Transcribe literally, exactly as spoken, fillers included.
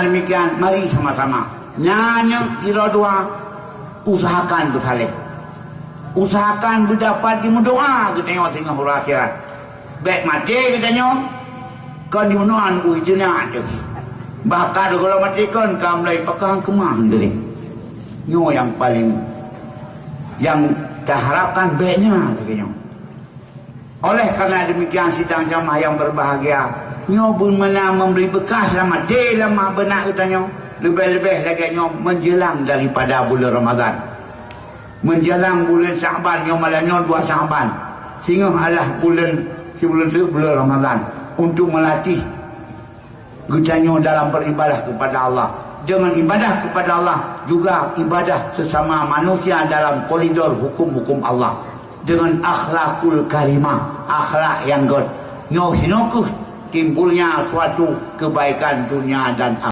Demikian, mari sama-sama. Nyan nyoe sidroe dua, usahakan beusaleh. Usahakan beudapat dimeudoa geutanyoe singoh uroe akhirat. Bèk maté geutanyoe, kon dimeudoa nunggu ijeunak teuh. Bahkan gohlom maté kon ka mulai pakang keumah deh. Nyoe nyang paleng, nyang taharapkan bèk nyan lagèe nyoe. Oleh karena demikian, sidang jamaah yang berbahagia, nyoe beuna memberi bekas lam até, lam beunak geutanyoe, leubeh-leubeh lagèe nyoe menjelang daripada bulan Ramadan. Menjelang bulan Sya'ban, nyoe malam nyoe dua Sya'ban. Singoh alah bulan, sibuleuen teuk bulan Ramadan, untuk melatih geutanyoe dalam beribadah kepada Allah. Dengan ibadah kepada Allah, juga ibadah sesama manusia dalam koridor hukum-hukum Allah. Dengan akhlakul karimah, akhlak nyang gèt. Nyoe sinoe keuh timbulnya suatu kebaikan dunia dan akhirat.